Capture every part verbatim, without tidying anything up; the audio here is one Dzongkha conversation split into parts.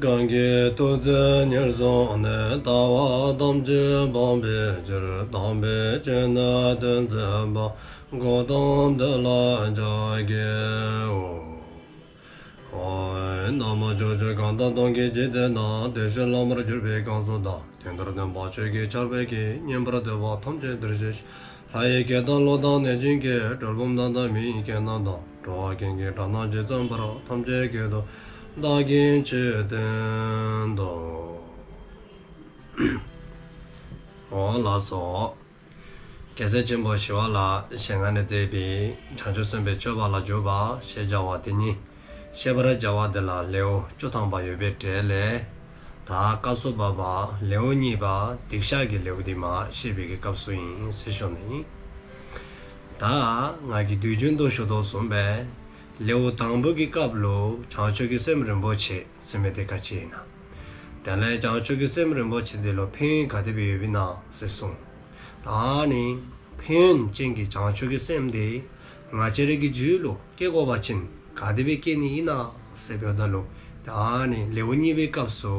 གང་གིས་ཐུགས་བརྩེ་ཉེར་བཟུང་ནས། ལྟ་བ་ཐམས་ཅད་སྤང་བའི་ཕྱིར། དམ་པའི་ཆོས་ནི་སྟོན་མཛད་པ། གཽ་ཏམ་དེ་ལ་ཕྱག་འཚལ་ལོ། ཨོ། ན་མོ། ཕྱོགས་བཅུ་གང་དང་སྟོང་གི་འཇིག་རྟེན་ན། བདེ་གཤེགས་བླ་མར་གྱུར་པའི་གང་ཟག་དང་། དེ་ལྟར་སྟོན་པ་ཆོས་ཀྱི་ཆར་འབེབས་ཀྱིས། ཉན་པར་འདོད་པ་ཐམས་ཅད་འདིར་གཤེགས་ཤིག། ལྷ་ཡི་སྐད་དང་ཀླུ་དང་གནོད་སྦྱིན་སྐད། གྲུལ་བུམ་དག་དང་མི་ཡི་སྐད་རྣམས་དང་། འགྲོ་བ་ཀུན་གྱི་སྒྲ་རྣམས་ཇི་ཙམ་པར། ཐམས་ཅད་སྐད་དུ་བདག་གིས་ཆོས་བསྟན་ཏོ། ཨོ་ལགས་སོ། རྒྱལ་སྲས་ཆེན་པོ་ཞི་བ་ལྷའི་ཞལ་སྔ་ནས་མཛད་པའི་བྱང་ཆུབ་སེམས་དཔའི་སྤྱོད་པ་ལ་འཇུག་པ་ཞེས་བྱ་བ་དེ་ཉིད་བཤད་པར་བྱ་བ་འདི་ལ་ལེའུ་བཅུ་ཐམ་པ་ཡོད་པའི་གྲས་ལས། ད་སྐབས་སུ་བབ་པ་ལེའུ་གཉིས་པ་སྡིག་བཤགས་ཀྱི་ལེའུ་འདི་མར་བཤད་པའི་གི་སྐབས་སུ་ཨིན་ཟེར་ཞུ་ནི། ད་ང་གིས་དུས་རྒྱུན་དུ་ཞུ་དོ་བཟུམ་སྦེ་ལེའུ་དང་པོ་གི་སྐབས་ལུ་བྱང་ཆུབ་ཀྱི་སེམས་རིན་པོ་ཆེ་ཟེར་མི་དེ་ག་ཅི་ཨིན་ན། དེ་ལས་བྱང་ཆུབ་ཀྱི་སེམས་རིན་པོ་ཆེ་དེ་ལུ་ཕན་ཡོན་ག་དེ་སྦེ་ཡོདཔ་ཨིན་ན་ཟེར་གསུངས། ད་ནི་ཕན་ཡོན་ཅན་གྱི་བྱང་ཆུབ་ཀྱི་སེམས་དེ་ང་བཅས་རའི་གི་རྒྱུད་ལུ་སྐྱེ་དགོ་པ་ཅིན་ག་དེ་སྦེ་སྐྱེ་ནི་ཨིན་ན་ཟེར་འབདཝ་ད་ལུ། ད་ནི་ལེའུ་གཉིས་པའི་སྐབས་སུ་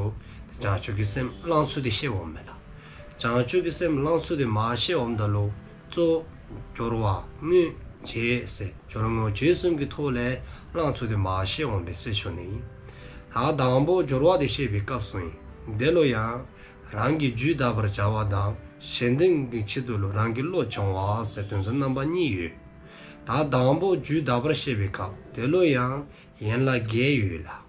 བྱང་ཆུབ་ཀྱི་སེམས་བླང་ཚུལ་དེ་བཤདཔ་མས་ལགས། བྱང་ཆུབ་ཀྱི་སེམས་བླང་ཚུལ་དེ་མར་བཤདཔ་ད་ལུ། གཙོ་སྦྱོར་བ་དངོས་རྗེས་ཟེར་སྦྱོར་དངོས་རྗེས་གསུམ་གྱི་ཐོག་ལས་བླང་ཚུལ་དེ་མར་བཤདཔ་མས་ཟེར་ཞུ་ནི། ད་དང་པོ་སྦྱོར་བ་དེ་བཤད་པའི་སྐབས་སུ་ཨིན། དེ་ལུ་ཡང་རང་གི་རྒྱུད་དག་པར་བྱ་བ་དང་གཞན་དོན་གྱི་ཆེད་དུ་ལུ་རང་གི་བློ་སྦྱང་བ་ཟེར་དོན་ཚན་རྣམ་པ་གཉིས་ཡོད། ད་དང་པོ་རྒྱུད་དག་པར་བཤད་པའི་སྐབས་དེ་ལུ་ཡང་ཡན་ལག་བརྒྱད་ཡོད་ལགས།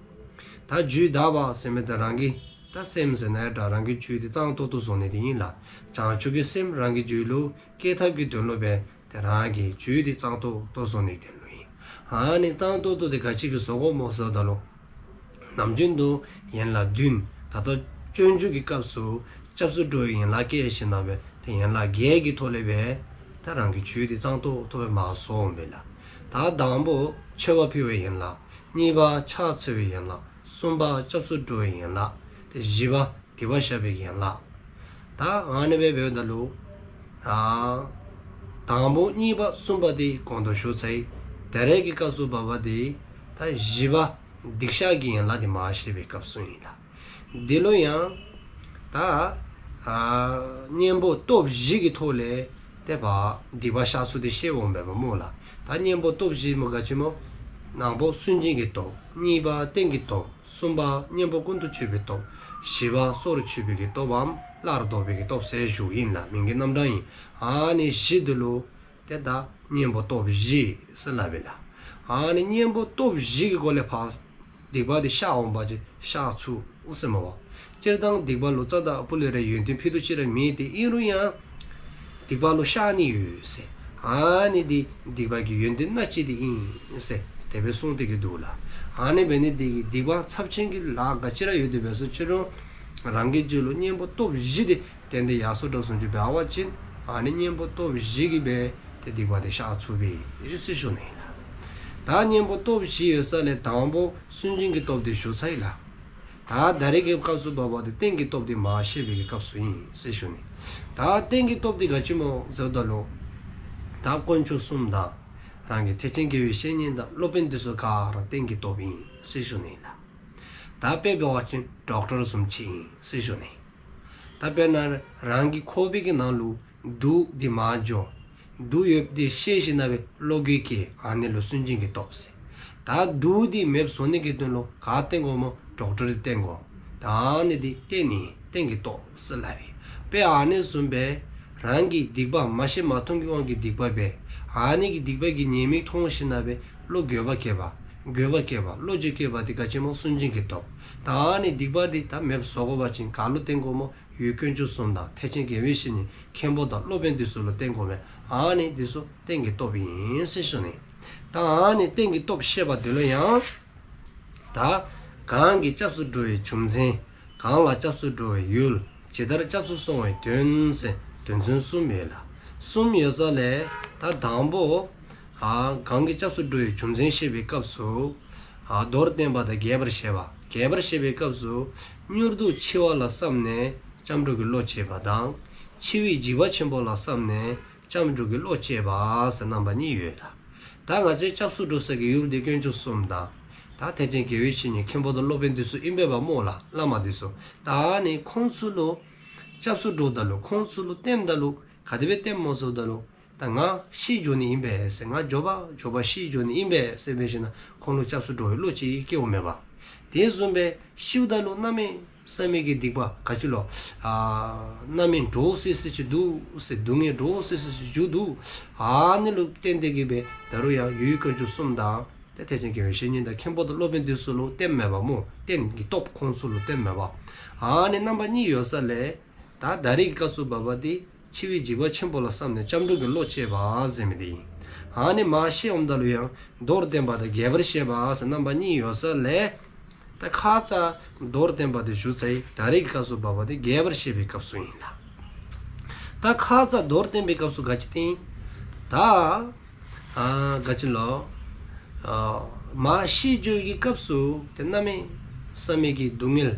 ད་རྒྱུད་དག་པ་ཟེར་མི་དེ་རང་གི་ད་སེམས་ཟེར་ན་ཡང་འདྲ་རང་གི་རྒྱུད་དེ་གཙང་ཏོག་ཏོ་བཟོ་ནི་དེ་ཨིན་ལགས། བྱང་ཆུབ་ཀྱི་སེམས་རང་གི་རྒྱུད་ལུ་སྐྱེ་ཐབས་ཀྱི་དོན་ལུ་སྦེ་དེ་རང་གི་རྒྱུད་དེ་གཙང་ཏོག་ཏོ་བཟོ་ནི་དེ་ལུ་ཨིན། ཨ་ནི་གཙང་ཏོག་ཏོ་དེ་ག་ཅི་གིས་བཟོ་དགོཔ་སྨོ་ཟེརཝ་ད་ལུ། ནམ་རྒྱུན་དུ་ཡན་ལག་བདུན། ད་ལྟོ་སྤྱོད་འཇུག་གི་སྐབས་སུ་སྐྱབས་སུ་འགྲོ་བའི་ཡན་ལག་བསྐྱེད་ཞིནམ་ལས་དེ་ཡན་ལག་བརྒྱད་ཀྱི་ཐོག་ལས་སྦེ་ད་རང་གི་རྒྱུད་དེ་གཙང་ཏོག་ཏོ་སྦེ་མར་བཟོཝ་མས་ལགས། ད་དང་པོ་མཆོད་པ་ཕུལ་བའི་ཡན་ལག། གཉིས་པ་ཕྱག་འཚལ་བའི་ཡན་ལག། གསུམ་པ་སྐྱབས་སུ་འགྲོ་བའི་ཡན་ལག། དེ་བཞི་པ་སྡིག་པ་བཤགས་པའི་ཡན་ལག། ད་ཨ་ནི་སྦེ་འབདཝ་ད་ལུ། ཨ་དང་པོ་གཉིས་པ་གསུམ་པ་དེ་གོང་དུ་ཞུ་ཚར་ཡི། ད་རེས་ཀྱི་སྐབས་སུ་བབ་པ་དེ་ད་བཞི་པ་སྡིག་བཤགས་ཀྱི་ཡན་ལག་དེ་མར་བཤད་པའི་སྐབས་སུ་ཨིན་ལགས། དེ་ལུ་ཡང་ད་ཨ་གཉེན་པོ་སྟོབས་བཞི་གི་ཐོག་ལས་དེ་སྦེ་སྡིག་པ་བཤགས་ཚུལ་དེ་བཤདཔ་མས་པ་སྨོ་ལགས། ད་གཉེན་པོ་སྟོབས་བཞི་སྨོ་ག་ཅི་སྨོ། དང་པོ་སུན་འབྱིན་གྱི་སྟོབས། གཉིས་པ་རྟེན་གྱི་སྟོབས། གསུམ་པ་གཉེན་པོ་ཀུན་ཏུ་སྤྱོད་པའི་སྟོབས། བཞི་པ་སོར་ཆུད་པའི་གི་སྟོབས་འམ་སླར་ལྡོག་པའི་གི་སྟོབས་ཟེར་ཞུཝ་ཨིན་ལགས། མིང་གི་རྣམ་གྲངས་ཨིན། ཨ་ནི་བཞི་དེ་ལུ་དེ་ད་གཉེན་པོ་སྟོབས་བཞི་ཟེར་སླབ་ཨིན་ལགས། ཨ་ནི་གཉེན་པོ་སྟོབས་བཞི་གི་སྒོ་ལས་ཕར་སྡིག་པ་དེ་བཤགས་འོང་པ་ཅིན་བཤགས་ཚུགས་ཟེར་མས་པ། སྤྱིར་བཏང་སྡིག་པ་ལུ་རྩ་དང་སྤུ་ལས་ར་ཡོན་ཏན་ཕུད་རྡོག་གཅིག་ར་མེད་དེ་ཨིན་རུང་ཡང་སྡིག་པ་ལུ་བཤགས་ནི་ཡོད་ཟེར། ཨ་ནི་དེ་སྡིག་པ་གི་ཡོན་ཏན་སྣ་གཅིག་དེ་ཨིན་ཟེར་དེ་སྦེ་གསུངས་ཏེ་གི་འདུག་ལགས། ཨ་ནི་འབད་ནི་དེ་གིས་སྡིག་པ་ཚབས་ཆེན་གྱི་ལཱ་ག་ཅི་ར་ཡོད་དེ་འབད་སོང་ཅི་རུང་རང་གི་རྒྱུད་ལུ་གཉེན་པོ་སྟོབས་བཞི་དེ་ཏན་ཏན་ཡར་སོང་དྲགས་སོང་ཅིག་འབད་བ་ཅིན་ཨ་ནི་གཉེན་པོ་སྟོབས་བཞི་གིས་སྦེ་དེ་སྡིག་པ་དེ་བཤགས་ཚུགས་པས་ཟེར་ཞུ་ནི་ཨིན་ལགས། ད་གཉེན་པོ་སྟོབས་བཞི་ཡོད་ས་ལས་དང་པོ་སུན་འབྱིན་གྱི་སྟོབས་དེ་ཞུ་ཚར་ཡི་ལགས། ད་ད་རེས་ཀྱི་སྐབས་སུ་བབ་པ་དེ་རྟེན་གྱི་སྟོབས་དེ་མར་བཤད་པའི་གི་སྐབས་སུ་ཨིན་ཟེར་ཞུ་ནི། ད་རྟེན་གྱི་སྟོབས་དེ་ག་ཅི་སྨོ་ཟེརཝ་ད་ལུ། ད་དཀོན་མཆོག་གསུམ་དང་རང་གི་ཐེག་ཆེན་དགེ་བའི་བཤེས་གཉེན་དང་སློབ་དཔོན་དེ་ཚུ་ག་ར་རྟེན་གྱི་སྟོབས་ཨིན་ཟེར་ཞུ་ནི་ཨིན་ལགས། ད་དཔེ་འབད་བ་ཅིན་ཌོག་ཊར་བཟུམ་ཅིག་ཨིན་ཟེར་ཞུ་ནི། ད་དཔེར་ན་རང་གི་ཁོག་པའི་གི་ནང་ལུ་དུག་དེ་མར་འགྱོ། དུག་ཡོདཔ་དེ་ཤེས་ཞིནམ་ལས་བློ་འགྱོད་སྐྱེ། ཨ་ནི་ལུ་སུན་འབྱིན་གྱི་སྟོབས་ཟེར། ད་དུག་དེ་མེདཔ་བཟོ་ནི་གི་དོན་ལུ་ག་བསྟེན་དགོ་སྨོ། ཌོག་ཊར་དེ་བསྟེན་དགོ། ད་ཨ་ནི་དེ་རྟེན་ཨིན། རྟེན་གྱི་སྟོབས་ཟེར་སླབ་ཨིན། དཔེ་ཨ་ནི་བཟུམ་སྦེ་རང་གིས་སྡིག་པ་མ་ཤེས་མ་མཐོང་གི་དབང་གིས་སྡིག་པ་འབད། ཨ་ནི་གི་སྡིག་པ་གི་ཉེས་དམིགས་མཐོང་ཞིནམ་ལས་བློ་འགྱོད་པ་སྐྱེ་བ། འགྱོད་པ་སྐྱེ་བ། བློ་འགྱོད་སྐྱེ་བ་དེ་ག་ཅི་སྨོ། སུན་འབྱིན་གྱི་སྟོབས། ད་ཨ་ནི་སྡིག་པ་དེ་ད་མེདཔ་བཟོ་དགོ་པ་ཅིན་ག་ལུ་བསྟེན་དགོ་སྨོ། ཡུལ་དཀོན་མཆོག་གསུམ་དང་ཐེག་ཆེན་དགེ་བའི་བཤེས་གཉེན་མཁན་པོ་དང་སློབ་དཔོན་དེ་ཚུ་ལུ་བསྟེན་དགོ་པས། ཨ་ནི་དེ་ཚུ་རྟེན་གྱི་སྟོབས་ཨིན་ཟེར་ཞུ་ནི། ད་ཨ་ནི་རྟེན་གྱི་སྟོབས་བཤད་པ་དེ་ལུ་ཡང་། ད་གང་གིས་སྐྱབས་སུ་འགྲོ་བའི་རྒྱུ་མཚན། གང་ལ་སྐྱབས་སུ་འགྲོ་བའི་ཡུལ། ཇི་ལྟར་སྐྱབས་སུ་སོང་བའི་དོན་ཟེར་དོན་ཚན་གསུམ་ཡོད་ལགས། གསུམ་ཡོད་ས་ལས་ད་དང་པོ། ཨ་གང་གིས་སྐྱབས་སུ་འགྲོ་བའི་རྒྱུ་མཚན་བཤད་པའི་སྐབས་སུ། ཨ་མདོར་བསྟན་པ་དང་རྒྱས་པར་བཤད་པ། རྒྱས་པར་བཤད་པའི་སྐབས་སུ། མྱུར་དུ་འཆི་བ་ལ་བསམས་ནས་སྐྱབས་འགྲོ་གི་བློ་བསྐྱེད་པ་དང་། འཆི་བའི་འཇིགས་པ་ཆེན་པོ་ལ་བསམས་ནས་སྐྱབས་འགྲོ་གི་བློ་བསྐྱེད་པ་ཟེར་རྣམ་པ་གཉིས་ཡོད་ལགས། ད་ང་བཅས་སྐྱབས་སུ་འགྲོ་ས་གི་ཡུལ་དེ་དཀོན་མཆོག་གསུམ་དང་། ད་ ད་ཐེག་ཆེན་དགེ་བའི་བཤེས་གཉེན་མཁན་པོ་དང་སློབ་དཔོན་འདི་ཚུ་ཨིན་པས་པ་སྨོ་ལགས། བླ་མ་འདི་ཚུ། ད་ཨ་ནི་ཁོང་ཚུ་ལུ་སྐྱབས་སུ་འགྲོཝ་ད་ལུ་ཁོང་ཚུ་ལུ་བསྟེནམ་ད་ལུ་ག་དེ་སྦེ་བསྟེནམ་སྨོ་ཟེརཝ་ད་ལུ། ད་ང་ཤི་འགྱོ་ནི་ཨིན་པས་ཟེར། ང་མགྱོགས་པ་མགྱོགས་པ་ཤི་འགྱོ་ནི་ཨིན་པས་ཟེར་འབད་ཞིནམ་ལས་ཁོང་ལུ་སྐྱབས་སུ་འགྲོ་བའི་བློ་ཅིག་སྐྱེཝ་མས་པ། དེ་བཟུམ་སྦེ་ཤིཝ་ད་ལུ་གནམ་མེད་ས་མེད་ཀྱི་སྡིག་པ་ག་ཅི་ལོ། ཨ་རྣམ་སྨིན་འདྲོག་སི་སི་ཅིག་འདུག་ཟེར། སྡུག་བསྔལ་འདྲོག་སི་སི་ཅིག་འདུག། ཨ་ནི་ལུ་བརྟེན་ཏེ་གི་སྦེ་ད་རུང་ཡང་ཡུལ་དཀོན་མཆོག་གསུམ་དང་ཏེ་ཐེག་ཆེན་དགེ་བའི་བཤེས་གཉེན་དང་མཁན་པོ་དང་སློབ་དཔོན་འདི་ཚུ་ལུ་བསྟེནམ་མས་པ་སྨོ། རྟེན་གྱི་སྟོབས་ཁོང་ཚུ་ལུ་བསྟེནམ་མས་པ། ཨ་ནི་རྣམ་པ་གཉིས་ཡོད་ས་ལས་ད་ད་རེས་ཀྱི་སྐབས་སུ་བབ་པ་འདི་འཆི་བའི་འཇིགས་པ་ཆེན་པོ་ལ་བསམས་ནས་སྐྱབས་འགྲོ་གི་བློ་སྐྱེས་པ་ཟེར་མི་འདི་ཨིན། ཨ་ནི་མ་ཤི་འོངམ་ད་ལུ་ཡང་མདོར་བསྟན་པ་དང་རྒྱས་པར་བཤད་པ་ཟེར་རྣམ་པ་གཉིས་ཡོད་ས་ལས་ད་ཁ་ཙ་མདོར་བསྟན་པ་འདི་ཞུ་ཚར་ཡི། ད་རེས་ཀྱི་སྐབས་སུ་བབ་པ་འདི་རྒྱས་པར་བཤད་པའི་སྐབས་སུ་ཨིན་ལགས། ད་ཁ་ཙ་མདོར་བསྟན་པའི་སྐབས་སུ་ག་ཅི་སྟེ་ཨིན། ད་ཨ་ག་ཅི་ལོ། ཨ་མ་ཤི་འགྱོ་བའི་སྐབས་སུ་ཏེ་གནམ་མེད་ས་མེད་ཀྱི་སྡུག་བསྔལ་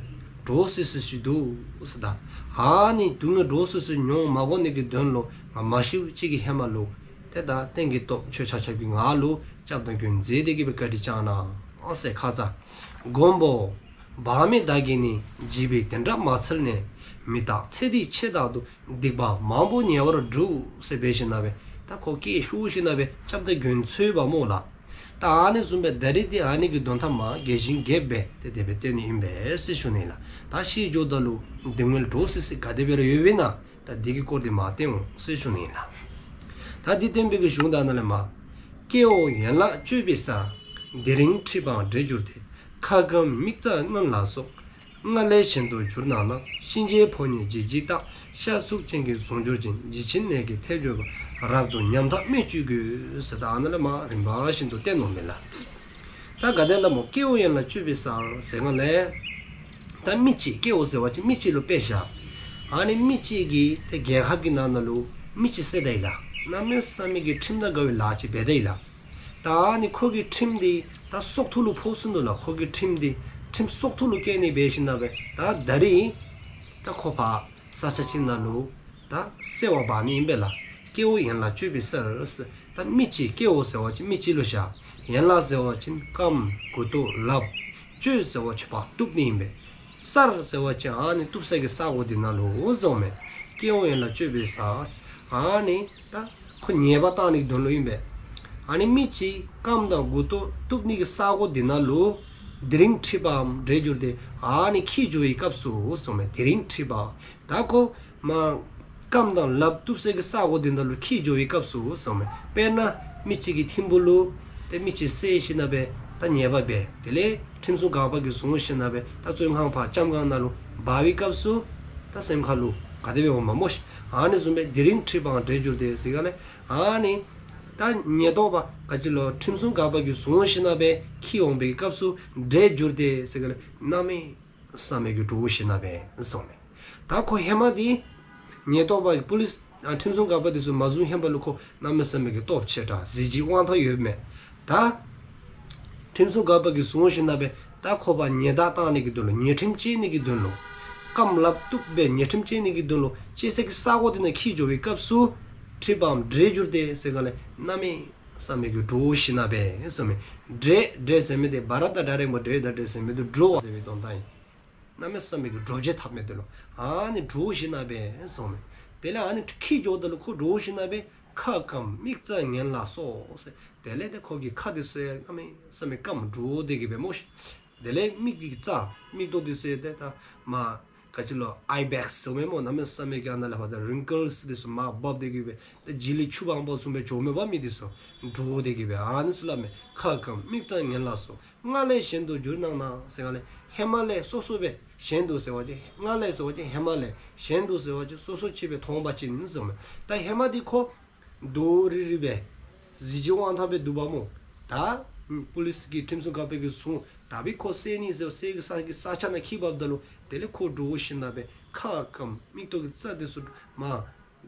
འདྲོག་སི་སི་ཅིག་འདུག་ཟེར། ད་ཨ་ནི་སྡུག་བསྔལ་འདྲོག་སི་སི་མྱོང་མ་དགོ་ནི་གི་དོན་ལུ་ང་མ་ཤིཝ་ཅིག་གི་ཧེ་མ་ལུ་ཏེ་ད་རྟེན་གྱི་སྟོབས་ཁྱོད་ཆ་ཁྱབ་ཀྱིས་ང་ལུ་སྐྱབས་དང་མགོན་མཛད་དེ་གི་སྦེ་བཀའ་དྲིན་བསྐྱང་གནང་ཟེར། ཁ་ཙ་མགོན་པོ་བག་མེད་བདག་གིས་ནི། བྱིས་པའི་དེ་འདྲ་མ་འཚལ་ནས། མི་རྟག་ཚེ་འདི་ཕྱི་དག་ཏུ། སྡིག་པ་མང་པོ་ཉེ་བར་བསྒྲུབས། ཟེར་འབད་ཞིནམ་ལས་ད་ཁོ་སྐད་ཤུགས་ཞིནམ་ལས་སྐྱབས་དང་མགོན་འཚོལཝ་སྨོ་ལགས། ད་ཨ་ནི་བཟུམ་སྦེ་ད་རེས་འདི་ཨ་ནི་གི་དོན་དག་མ་རྒྱས་ཤིང་རྒྱསཔ་སྦེ་ཏེ་དེ་སྦེ་བསྟན་ནི་ཨིན་པས་ཟེར་ཞུ་ནི་ལགས། ད་ཤི་འགྱོཝ་ད་ལུ་སྡུག་བསྔལ་འདྲོག་སི་སི་ག་དེ་སྦེ་ར་ཡོདཔ་ཨིན་ན། ད་འདི་གི་སྐོར་འདི་མ་བསྟན་འོང་ཟེར་ཞུ་ནི་ཨིན་ལགས། ད་འདི་བསྟན་པའི་གི་གཞུང་དག་ནང་ལས་མ། སྐྱེ་བོ་ཡན་ལག་སྤྱོད་པའི་ས། དེ་རིང་འཁྲིས་པའང་བྲལ་གྱུར་ཏེ། ཁ་སྐམ་མིག་བཙག་སྔོན་ལ་སོགས། སྔར་ལས་གཞན་དུ་གྱུར་ན་ན། གཤིན་རྗེའི་ཕོ་ཉའི་འཇིགས་བྱེད་རྟགས། ཤ་ཚུགས་ཅན་གྱི་ཟུངས་འགྱུར་ཅིང་། འཇིགས་ཆེན་ནད་ཀྱིས་ཐལ་གྱུར་པ། རབ་ཏུ་ཉམ་ཐག་རྨད་བྱུང་གི། ཟེར་ད་ཨ་ནཱ་ལས་མ་རིམ་པ་བཞིན་དུ་བསྟན་ནུག་མེན་ན་ལགས། ད་ག་དེ་ལས་མ་སྐྱེ་བོ་ཡན་ལག་སྤྱོད་པའི་ས་ཟེར་ག་ལས། ད་མི་ཅིག་སྐྱེ་བོ་ཟེར་བ་ཅིན་མི་ཅིག་ལུ་དཔེ་བཞག། ཨ་ནི་མི་ཅིག་གིས་ཏེ་རྒྱལ་ཁབ་ཀྱི་ནང་ན་ལུ་མི་ཅིག་བསད་ད་ཡི་ལགས། གནམ་མེད་ས་མེད་ཀྱི་ཁྲིམས་དང་འགལ་བའི་ལཱ་ཅིག་འབད་ད་ཡི་ལགས། ད་ཨ་ནི་ཁོ་གི་ཁྲིམས་འདི་ད་སྲོག་ཐོག་ལུ་ཕོག་སོ་ནུག་ལགས། ཁོ་གི་ཁྲིམས་འདི་ཁྲིམས་སྲོག་ཐོག་ལུ་བཀལ་ནི་འབད་ཞིནམ་ལས་ད་ད་རིས་ད་ཁོ་ཕར་ས་ཆ་ཅིག་ནང་ལུ་ད་བསད་པར་འབག་ནི་ཨིན་པས་ལགས། སྐྱེ་བོ་ཡན་ལག་སྤྱོད་པའི་སར། ད་མི་ཅིག་སྐྱེ་བོ་ཟེར་བ་ཅིན་མི་ཅིག་ལུ་བཞག། ཡན་ལག་ཟེར་བ་ཅིན་རྐངམ་མགུ་ཏོ་ལགཔ། སྤྱོད་ཟེར་བ་ཅིན་ཕར་གཏུབ་ནི་ཨིན་པས། སར་ཟེར་བ་ཅིན་ཨ་ནི་གཏུབ་ས་གི་ས་གོ་འདི་ནང་ལུ་ཟེརཝ་མས། སྐྱེ་བོ་ཡན་ལག་སྤྱོད་པའི་ས། ཨ་ནི་ད་ཁོ་ཉེས་པ་བཏང་ནི་གི་དོན་ལུ་ཨིན་པས། ཨ་ནི་མི་ཅིག་རྐངམ་དང་མགུ་ཏོ་གཏུབ་ནི་གི་ས་གོ་འདི་ནང་ལུ། དེ་རིང་འཁྲིས་པའང་བྲལ་གྱུར་ཏེ། ཨ་ནི་འཁྱིད་འགྱོ་བའི་སྐབས་སུ་ཟེརཝ་མས། དེ་རིང་འཁྲིས་པ། ད་ཁོ་མ་རྐངམ་དང་ལགཔ་གཏུབ་ས་གི་ས་གོ་འདི་ནང་ལུ་འཁྱིད་འགྱོ་བའི་སྐབས་སུ་ཟེརཝ་མས། དཔེར་ན་མི་ཅིག་གི་ཐིམ་ཕུག་ལུ་ཏེ་མི་ཅིག་བསད་ཞིནམ་ལས་ད་ཉེས་པ་འབད། དེ་ལས་ཁྲིམས་སྲུང་འགག་པ་གིས་བཟུང་ཞིནམ་ལས་ད་བཙོན་ཁང་ཕར་ལྕམ་ཁང་ནང་ལུ་འབག་པའི་སྐབས་སུ་ད་སེམས་ཁ་ལུ་ག་དེ་སྦེ་འོང་མས་སྨོ་ཤིག། ཨ་ནི་བཟུམ་སྦེ་དེ་རིང་འཁྲིས་པའང་བྲལ་གྱུར་ཏེ་ཟེར་ག་ལས། ཨ་ནི་ད་ཉེན་རྟོག་པ་ག་ཅི་ལོ་ཁྲིམས་སྲུང་འགག་པ་གིས་བཟུང་ཞིནམ་ལས་འཁྱིད་འོང་བའི་སྐབས་སུ་བྲལ་གྱུར་ཏེ་ཟེར་ག་ལས། གནམ་མེད་ས་མེད་ཀྱི་འདྲོག་ཞིནམ་ལས་ཟེརཝ་མས། ད་ཁོ་ཧེ་མ་འདི་ཉེན་རྟོག་པ་པུ་ལིསི་ཨ་ཁྲིམས་སྲུང་འགག་པ་འདི་ཚུ་མ་བཟུང་ཧེ་མ་ལུ་ཁོ་གནམ་མེད་ས་མེད་ཀྱི་སྟོབས་ཆེ་དྲགས་གཟི་བརྗིད་དབང་ཐང་ཡོདཔ་མས། ད་ཁྲིམས་སྲུང་འགག་པ་གིས་བཟུང་ཞིནམ་ལས་ད་ཁོ་ཕར་ཉེས་རྡུང་བཏང་ནི་གི་དོན་ལུ་ཉེས་ཁྲིམས་བཅད་ནི་གི་དོན་ལུ་རྐངམ་ལགཔ་གཏུབ་སྦེ་ཉེས་ཁྲིམས་བཅད་ནི་གི་དོན་ལུ་བཅད་ས་གི་ས་གོ་འདི་ནང་འཁྱིད་འགྱོ་བའི་སྐབས་སུ་འཁྲིས་པའང་བྲལ་གྱུར་ཏེ་ཟེར་ག་ལས། གནམ་མེད་ས་མེད་ཀྱི་འདྲོག་ཞིནམ་ལས་ཟེརཝ་མས། བྲལ་བྲལ་ཟེར་མི་འདི་བ་ར་བཏགས་བྲ་ར་འ་མ་བྲལ་ད་བྲལ་ཟེར་མི་འདི་འདྲོག་པ་ཟེར་བའི་དོན་དག་ཨིན། གནམ་མེད་ས་མེད་ཀྱི་འདྲོག་བྱེལ་འཐབ་མི་འདི་ལུ། ཨ་ནི་འདྲོག་ཞིནམ་ལས་ཟེརཝ་མས། དེ་ལས་ཨ་ནི་འཁྱིད་འགྱོཝ་ད་ལུ་ཁོ་འདྲོག་ཞིནམ་ལས་ཁ་སྐམ་མིག་བཙག་སྔོན་ལ་སོགས་ཟེར། དེ་ལས་ཏེ་ཁོ་གི་ཁ་འདི་ཚུ་ཡང་གནམ་མེད་ས་མེད་སྐམ་འདྲོག་སྟེ་གི་སྦེ་སྨོ་ཤིག། དེ་ལས་མིག་གི་རྩ་མིག་ཏོ་འདི་ཚུ་ཡང་ཏེ་ད་མ་ག་ཅི་ལོ་ཨའི་བེག་སི་ཟེརཝ་མས་སྨོ། གནམ་མེད་ས་མེད་ཀྱི་ཨ་ནཱ་ལས་ཕར་ད་རིང་ཀིལ་སི་འདི་ཚུ་མར་བབས་ཏེ་གི་སྦེ་ད་བྱི་ལི་ཆུ་སྦང་པ་བཟུམ་སྦེ་འགྱོཝ་མས་པ། མི་འདི་ཚུ་འདྲོག་སྟེ་གི་སྦེ་ཨ་ནི་ཚུ་སླབ་མས། ཁ་སྐམ་མིག་བཙག་སྔོན་ལ་སོགས། སྔར་ལས་གཞན་དུ་གྱུར་ན་ན་ཟེར་ག་ལས། ཧེ་མ་ལས་སོ་སོ་སྦེ་གཞན་དུ་ཟེར་བ་ཅིན་སྔར་ལས་ཟེར་བ་ཅིན་ཧེ་མ་ལས། གཞན་དུ་ཟེར་བ་ཅིན་སོ་སོ་ཕྱིར་སྦེ་མཐོང་པ་ཅིན་ཟེརཝ་མས། ད་ཧེ་མ་འདི་ཁོ་འདྲོག་རི་རི་སྦེ་གཟི་བརྗིད་དབང་ཐང་སྦེ་འདུག་པ་སྨོ། ད་པུ་ལིསི་གིས་ཁྲིམས་སྲུང་འགག་པ་གིས་བཟུང་ད་སྦེ་ཁོ་བསད་ནི་ཟེར་བསད་ས་གི་ས་ཆ་ནང་འཁྱིད་འབགཔ་ད་ལུ་དེ་ལས་ཁོ་འདྲོག་ཞིནམ་ལས་ཁ་སྐམ་མིག་ཏོ་གི་རྩ་འདི་ཚུ་མ་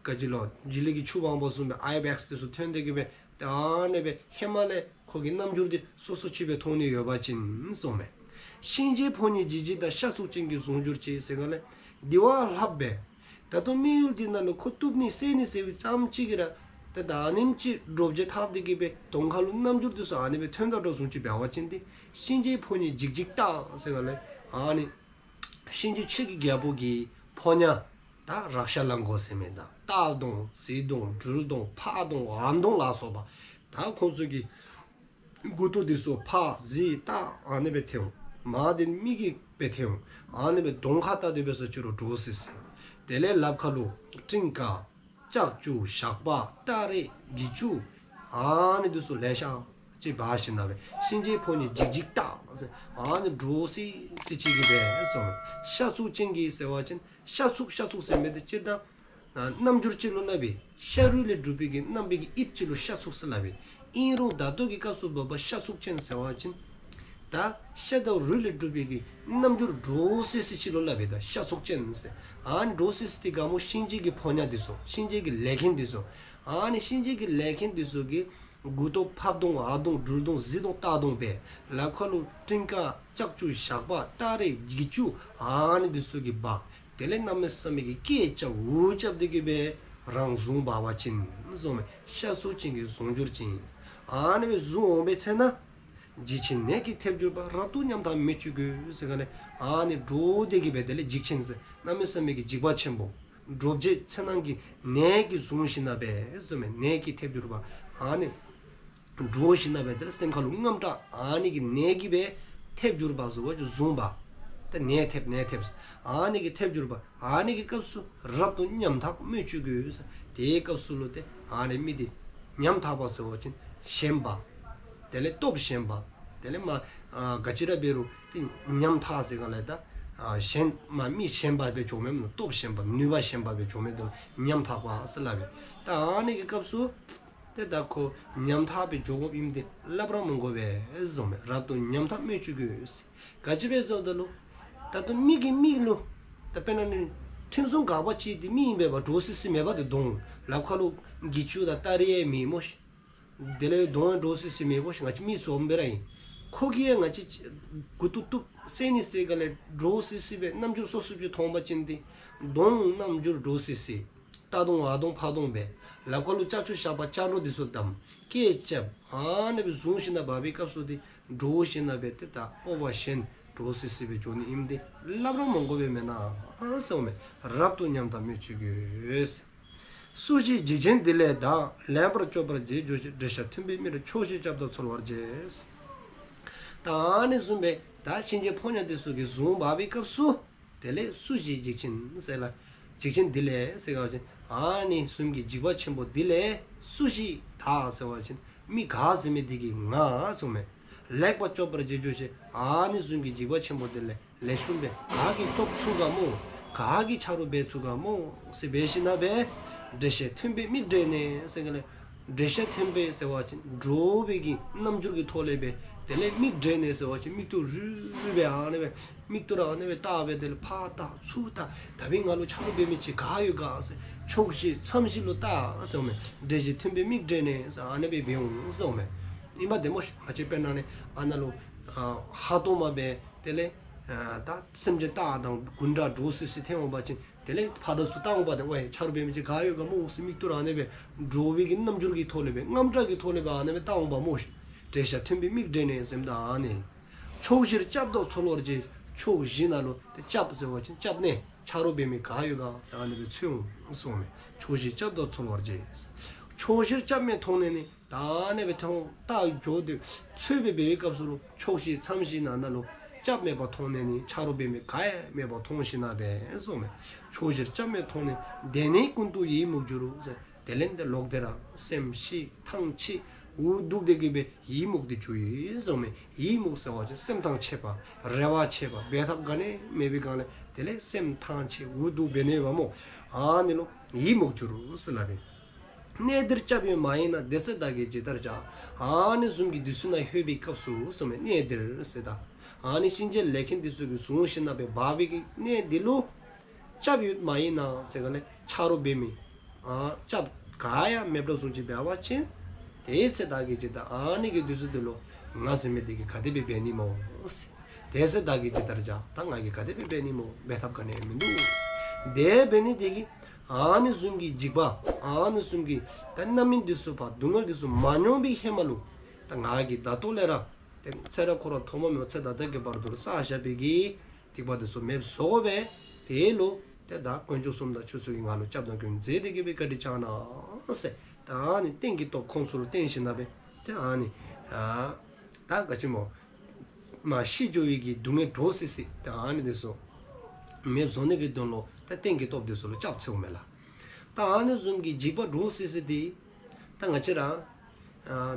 ག་ཅི་ལོ་བྱི་ལི་གི་ཆུ་སྦང་པ་བཟུམ་སྦེ་ཨའི་བེག་སི་འདི་ཚུ་ཐོན་ཏེ་གི་སྦེ་ད་ཨ་ནི་སྦེ་ཧེ་མ་ལས་ཁོ་གི་རྣམ་འགྱུར་འདི་སོ་སོ་ཕྱིར་སྦེ་མཐོང་ནི་ཡོད་པ་ཅིན་ཟེརཝ་མས། གཤིན་རྗེའི་ཕོ་ཉའི་འཇིགས་བྱེད་རྟགས། ཤ་ཚུགས་ཅན་གྱི་ཟུངས་འགྱུར་ཅིང་ཟེར་ག་ལས། འདི་བ་ལྷགཔ་སྦེ་ད་ལྟོ་དམིགས་ཡུལ་འདི་ནང་ལུ་ཁོ་གཏུབ་ནི་བསད་ནི་ཟེར་བའི་ཙམ་ཅིག་གིས་ར་ ཏེ་ད་ཨ་ནེམ་ཅིག་འདྲོག་བྱེལ་འཐབ་སྟེ་གི་སྦེ་གདོང་ཁ་ལུ་རྣམ་འགྱུར་འདི་ཚུ་ཨ་ནི་སྦེ་ཐོན་དོ་འདྲཝ་བཟུམ་ཅིག་འབད་བ་ཅིན་ཏེ་གཤིན་རྗེའི་ཕོ་ཉ་འཇིགས་འཇིགས་རྟ་ཟེར་ག་ལས། ཨ་ནི་གཤིན་རྗེ་ཆོས་ཀྱི་རྒྱལ་པོ་གི་ཕོ་ཉ་ད་རཀྵ་ལ་མགོ་ཟེར་མི་དང་རྟ་གདོང་གཟིག་གདོང་སྦྲུལ་གདོང་ཕག་གདོང་འ་གདོང་ལ་སོགས་པ་ད་ཁོང་ཚུ་གི་མགུ་ཏོ་འདི་ཚུ་ཕག་གཟིག་རྟ་ཨ་ནི་སྦེ་ཐལ་འོང་། མ་དེ་མི་གི་སྦེ་ཐལ་འོང་། ཨ་ནི་སྦེ་གདོང་ཁར་བལྟ་སྟེ་འབད་ས་ཅིག་རུང་འདྲོག་སི་སི། དེ་ལས་ལགཔ་ཁ་ལུ་ཀྲིང་ཀ་ལྕགས་ཀྱུ་ཞགས་པ་སྟ་རེ་གྱི་ཅུ་ཨ་ནི་འདི་ཚུ་ལེ་ཤ་ཅིག་འབག་ཞིནམ་ལས་གཤིན་རྗེའི་ཕོ་ཉ་འཇིགས་འཇིགས་རྟ་ཟེར་ཨ་ནི་འདྲོག་སི་སི་ཅིག་གི་སྦེ་ཟེར། ཤ་ཚུགས་ཅན་གྱི་ཟེར་བ་ཅིན་ཤ་ཚུགས་ཤ་ཚུགས་ཟེར་མི་དེ་སྤྱིར་བཏང་རྣམ་འགྱུར་ཅིག་ལུ་སླབ་པས། ཤ་རུས་ལས་གྲུབ་པའི་གི་རྣམ་པའི་གི་དབྱིབས་ཅིག་ལུ་ཤ་ཚུགས་ཟེར་སླབ་པས། ཨིན་རུང་ད་ལྟོ་གི་སྐབས་སུ་བབ་པ་ཤ་ཚུགས་ཅན་ཟེར་བ་ཅིན་ད་ཤ་དང་རུས་ལས་གྲུབ་པའི་གི་རྣམ་འགྱུར་འདྲོག་སི་སི་ཅིག་ལུ་སླབ་པས། ད་ཤ་ཚུགས་ཅན་ཟེར་ཨ་ནི་འདྲོག་སི་སི་དེ་ག་མོ་གཤིན་རྗེ་གི་ཕོ་ཉ་འདི་ཚུ་གཤིན་རྗེ་གི་ལས་མཁན་འདི་ཚུ། ཨ་ནི་གཤིན་རྗེ་གི་ལས་མཁན་འདི་ཚུ་གི་མགུ་ཏོ་ཕག་གདོང་འ་གདོང་སྦྲུལ་གདོང་གཟིག་གདོང་རྟ་གདོང་སྦེ་ལགཔ་ཁ་ལུ་ཀྲིང་ཀ་ལྕགས་ཀྱུ་ཞགས་པ་སྟ་རེ་གྱི་ཅུ་ཨ་ནི་འདི་ཚུ་གིས་འབག། དེ་ལས་གནམ་མེད་ས་མེད་ཀྱི་སྐད་རྐྱབ་འུར་རྐྱབ་སྟེ་གི་སྦེ་རང་བཟུང་འབག་པ་ཅིན་ཟེརཝ་མས། ཤ་ཚུགས་ཅན་གྱི་བཟུང་འགྱུར་ཅིང་ཨ་ནི་སྦེ་བཟུང་འོང་པའི་ཚེ་ན་འཇིགས་ཆེན་ནད་ཀྱིས་ཐེབས་གྱུར་པ། རབ་ཏུ་ཉམ་ཐག་སྨོས་ཅི་དགོས་ཟེར་ག་ལས། ཨ་ནི་འདྲོག་སྟེ་གི་སྦེ་དེ་ལས་འཇིགས་ཆེན་ཟེར་གནམ་མེད་ས་མེད་ཀྱི་འཇིགས་པ་ཆེན་པོ་འདྲོག་བྱེལ་འཚེར་སྣང་གི་ནད་ཀྱིས་བཟུང་ཞིནམ་ལས་ཟེརཝ་མས། ནད་ཀྱིས་ཐེབས་གྱུར་པ་ཨ་ནི་འདྲོག་ཞིནམ་ལས་དེ་ལས་སེམས་ཁ་ལུ་དངངས་སྐྲག་ཨ་ནི་གི་ནད་ཀྱིས་སྦེ་ཐེབས་གྱུར་པ་ཟེརཝ་ཅིག་བཟུང་འབག། ཏེ་ནད་ཐེབས་ནད་ཐེབས་ཨ་ནི་གིས་ཐེབས་གྱུར་པ་ཨ་ནི་གི་སྐབས་སུ་རབ་ཏུ་ཉམ་ཐག་སྨོས་ཅི་དགོས། དེའི་སྐབས་སུ་ལུ་ཏེ་ཨ་ནི་མི་དེ་ཉམ་ཐག་པ་ཟེརཝ་ཅིག་ཞེན་པ། དེ་ལས་སྟོབས་ཞན་པ། དེ་ལས་མ་ཨ་ག་ཅི་ར་འབད་རུང་ཏེ་ཉམ་ཐག་ཟེར་ག་ལས་ད་ཨ་ཞན་མ་མི་ཞན་པ་སྦེ་འགྱོཝ་མས། སྟོབས་ཞན་པ་ནུས་པ་ཞན་པ་སྦེ་འགྱོཝ་མས། དེ་ལུ་ཉམ་ཐག་པ་ཟེར་སླབ་པས། ད་ཨ་ནི་གི་སྐབས་སུ་ཏེ་ད་ཁོ་ཉམ་ཐག་སྦེ་འགྱོ་དགོཔ་ཨིནམ་དེ་སླབ་ར་མི་དགོ་པས་ཟེརཝ་མས། རབ་ཏུ་ཉམ་ཐག་སྨོས་ཅི་དགོས། ག་ཅི་སྦེ་ཟེརཝ་ད་ལུ་ད་ལྟོ་མི་གིས་མི་ལུ་ད་དཔེར་ན་ནི་ཁྲིམས་སྲུང་འགག་པ་ཅིག་དེ་མི་ཨིན་པས་པ། འདྲོག་སི་སི་མེད་པ་དེ་གདོང་ལགཔ་ཁ་ལུ་གྱི་ཅུ་དང་སྟ་རེ་ཡང་མེད་སྨོ་ཤིག། དེ་ལས་གདོང་འདྲོག་སི་སི་མེད་སྨོ་ཤིག། ང་བཅས་མི་བཟུམ་སྦེ་ར་ཨིན། ཁོ་གིས་ཡང་ང་བཅས་མགུ་ཏོ་གཏུབ་བསད་ནི་ཟེར་ག་ལས་འདྲོག་སི་སི་སྦེ་རྣམ་འགྱུར་སོ་སོ་ཅིག་མཐོང་པ་ཅིན་ཏེ་གདོང་རྣམ་འགྱུར་འདྲོག་སི་སི། རྟ་གདོང་འ་གདོང་ཕག་གདོང་སྦེ། ལགཔ་ཁ་ལུ་ལྕགས་ཀྱུ་ཞགས་པ་ལྕགས་སྒྲོག་འདི་ཚུ་བསྡམས། སྐད་རྐྱབ། ཨ་ནི་སྦེ་བཟུང་ཞིནམ་ལས་འབག་པའི་སྐབས་སུ་ཏེ་འདྲོག་ཞིནམ་ལས་སྦེ་ཏེ་ད་སྤོབས་པ་ཞན་འདྲོག་སི་སི་སྦེ་འགྱོ་ནི་ཨིནམ་དེ་སླབ་ར་མི་དགོ་པས་མེན་ན་ཟེརཝ་མས། རབ་ཏུ་ཉམ་ཐག་སྨོས་ཅི་དགོས། སུ་ཞིག་འཇིགས་ཆེན་འདི་ལས་བདག། ལེགས་པར་སྐྱོབ་པར་བྱེད་བྱོས་ཤིག། འདྲེ་ཤ་ཐིམ་པས་མིག་བགྲད། ཕྱོགས་བཞིར་སྐྱབས་དང་འཚོལ་བར་བྱེད། ད་ཨ་ནི་བཟུམ་སྦེ་ད་གཤིན་རྗེ་ཕོ་ཉ་འདི་ཚུ་གིས་བཟུང་འབག་པའི་སྐབས་སུ་དེ་ལས་སུ་ཞིག་འཇིགས་ཆེན་ཟེར་ལ། འཇིགས་ཆེན་འདི་ལས་ཟེར་ག་ཅི། ཨ་ནི་བཟུམ་གྱི་འཇིགས་པ་ཆེན་པོ་འདི་ལས་སུ་ཞིག་བདག་ཟེར་བ་ཅིན་མི་ག་ཟེར་མི་འདི་གིས་ང་ཟེརཝ་མས། ལེགས་པར་སྐྱོབ་པར་བྱེད་བྱོས་ཤིག། ཨ་ནི་བཟུམ་གྱི་འཇིགས་པ་ཆེན་པོ་འདི་ལས་ལེགས་ཤོམ་སྦེ་ག་གིས་སྐྱོབ་ཚུགས་ག་སྨོ། ག་གིས་ཆ་རོགས་འབད་ཚུགས་ག་སྨོ་ཟེར་འབད་ཞིནམ་ལས་སྦེ། འདྲེ་ཤ་ཐིམ་པས་མིག་བགྲད་ནས་ཟེར་ག་ལས། འདྲེ་ཤ་ཐིམ་པས་ཟེར་བ་ཅིན་འདྲོག་པའི་གི་རྣམ་འགྱུར་གྱི་ཐོག་ལས་སྦེ། དེ་ལས་མིག་བགྲད་ནས་ཟེར་བ་ཅིན་མིག་ཏོ་རིལ་རིལ་སྦེ་ཨ་ནི་སྦེ་མིག་ཏོ་ར་ཨ་ནི་སྦེ་བལྟ་སྦེ་དེ་ལས་ཕར་བལྟ་ཚུར་བལྟ། ད་འབདན་ང་ལུ་ཆ་རོགས་འབད་མི་ཅིག་ག་ཡོད་ག་ཟེར། ཕྱོགས་བཞི་མཚམས་བཞི་ལུ་བལྟ་ཟེརཝ་མས། འདྲེ་ཤ་ཐིམ་པས་མིག་བགྲད་ནས་ཟེར་ཨ་ནི་སྦེ་འབད་འོང་ཟེརཝ་མས། ཨིན་པ་དེ་སྨོ་ཤིག། ང་བཅས་དཔེར་ན་ནི་ཨ་ནཱ་ལུ་ཨ་ཧ་ཏོ་མ་སྦེ་དེ་ལས་ཨ་ད་སེམས་ཅན་སྟག་དང་གུན་དྲག་འདྲོག་སི་སི་ཐོན་འོང་པ་ཅིན་དེ་ལས་ཕར་དང་ཚུར་བལྟ་འོང་པ་དེ་ཝའི་ཆ་རོགས་འབད་མི་ཅིག་ག་ཡོད་ག་སྨོ་ཟེར་མིག་ཏོ་ར་ཨ་ནི་སྦེ་འདྲོག་པའི་གི་རྣམ་འགྱུར་གྱི་ཐོག་ལས་སྦེ་དངངས་སྐྲག་གི་ཐོག་ལས་སྦེ་ཨ་ནི་སྦེ་བལྟ་འོང་པ་སྨོ་ཤིག། འདྲེ་ཤ་ཐིམ་པས་མིག་བགྲད་ནས་ཟེརཝ་ད་ཨ་ནི། ཕྱོགས་བཞིར་སྐྱབས་དང་འཚོལ་བར་བྱེད། ཕྱོགས་བཞི་ནང་ལུ་ཏེ་སྐྱབས་ཟེར་བ་ཅིན་སྐྱབས་གནས་ཆ་རོགས་འབད་མི་ག་ཡོད་ག་ཟེར་ཨ་ནི་སྦེ་འཚོལ་འོང་ཟེརཝ་མས། ཕྱོགས་བཞིར་སྐྱབས་དང་འཚོལ་བར་བྱེད། ཕྱོགས་བཞིར་སྐྱབས་མེད་མཐོང་ནས་ནི། ད་ཨ་ནི་སྦེ་མཐོང་བལྟ་འགྱོ་སྟེ་འཚོལ་སྦེ་འབད་བའི་སྐབས་སུ་ལུ་ཕྱོགས་བཞི་མཚམས་བཞི་ནང་ན་ལུ་སྐྱབས་མེད་པར་མཐོང་ནས་ནི་ཆ་རོགས་འབད་མི་ག་ཡང་མེད་པར་མཐོང་ཞིནམ་ལས་སྦེ་ཟེརཝ་མས། ཕྱོགས་བཞིར་སྐྱབས་མེད་མཐོང་ནས་དེ་ནས་ཀུན་ཏུ་ཡི་མུག་འགྱུར་རོ་ཟེར། དེ་ལས་དེ་ལོག་སྟེ་ར་སེམས་ཤི་ཐང་ཆད་འུ་སྡུག་སྟེ་གི་སྦེ་ཡི་མུག་སྟེ་འགྱོཝ་ཨིན་ཟེརཝ་མས། ཡི་མུག་ཟེར་བ་ཅིན་སེམས་ཐང་ཆད་པ་རེ་བ་ཆད་པ་འབད་ཐབས་ག་ནི་མེད་པའི་སྒང་ལས་དེ་ལས་སེམས་ཐང་ཆད་འུ་སྡུག་འབད་ནི་འབདཝ་སྨོ། ཨ་ནི་ལུ་ཡི་མུག་འགྱུར་རོ་ཟེར་སླབ་ཨིན། གནས་འདིར་སྐྱབས་ཡོད་མ་ཡིན་ན། དེ་ཚེ་བདག་གིས་ཇི་ལྟར་བྱ། ཨ་ནི་བཟུམ་གྱི་དུས་ཚོད་ནང་ལྷོད་པའི་སྐབས་སུ་ཟེརཝ་མས། གནས་འདིར་ཟེརཝ་ད་ཨ་ནི་གཤིན་རྗེ་ལས་མཁན་འདི་ཚུ་གིས་བཟུང་ཞིནམ་ལས་སྦེ་འབག་པའི་གི་གནས་འདི་ལུ་སྐྱབས་ཡོད་མ་ཡིན་ན་ཟེར་ག་ལས་ཆ་རོགས་འབད་མི་ཨ་སྐྱབས་ག་ཡང་མེདཔ་བཟུམ་ཅིག་འབད་བ་ཅིན་དེ་ཚེ་བདག་གིས་ཇི་ལྟར་ཨ་ནི་གི་དུས་ཚོད་འདི་ལུ་ང་ཟེར་མི་འདི་གིས་ག་དེ་སྦེ་འབད་ནི་སྨོ་ཟེར། དེ་ཚེ་བདག་གིས་ཇི་ལྟར་བྱ། ད་ང་གིས་ག་དེ་སྦེ་འབད་ནི་སྨོ། འབད་ཐབས་ག་ནི་མིན་འདུག། དེ་འབད་ནི་དེ་གིས་ ཨ་ནི་བཟུམ་གྱི་འཇིགས་པ། ཨ་ནི་བཟུམ་གྱི་ད་རྣམ་སྨིན་འདི་ཚུ་ཕར་སྡུག་བསྔལ་འདི་ཚུ་མ་མྱོང་བའི་ཧེ་མ་ལུ། ད་ང་གིས་ད་ལྟོ་ལས་ར། ཏེ་ཚེ་རབས་འཁོར་བ་ཐོག་མ་མེད་པ་ཚེ་ད་ལྟ་གི་བར་དུ་བསགས་བཞག་པའི་གི་སྡིག་པ་འདི་ཚུ་མེདཔ་བཟོ་དགོ་པས། དེ་ལུ་ཏེ་ད་དཀོན་མཆོག་གསུམ་དང་ཆོས་ཚུ་གིས་ང་ལུ་སྐྱབས་དང་མགོན་མཛད་དེ་གི་སྦེ་བཀའ་དྲིན་བསྐྱང་གནང་ཟེར། ད་ཨ་ནི་རྟེན་གྱི་སྟོབས་ཁོང་ཚུ་ལུ་བརྟེན་ཞིནམ་ལས་ཏེ་ཨ་ནི་ཨ་ད་ག་ཅི་སྨོ། མ་ཤི་འགྱོ་བའི་གི་སྡུག་བསྔལ་འདྲོག་སི་སི་ད་ཨ་ནི་འདི་ཚུ་མེདཔ་བཟོ་ནི་གི་དོན་ལུ་ད་རྟེན་གྱི་སྟོབས་འདི་ཚུ་ལུ་སྐྱབས་འཚོལཝ་མས་ལགས། ད་ཨ་ནི་བཟུམ་གྱི་འཇིགས་པ་འདྲོག་སི་སི་འདི་ད་ང་བཅས་ར་ཨ་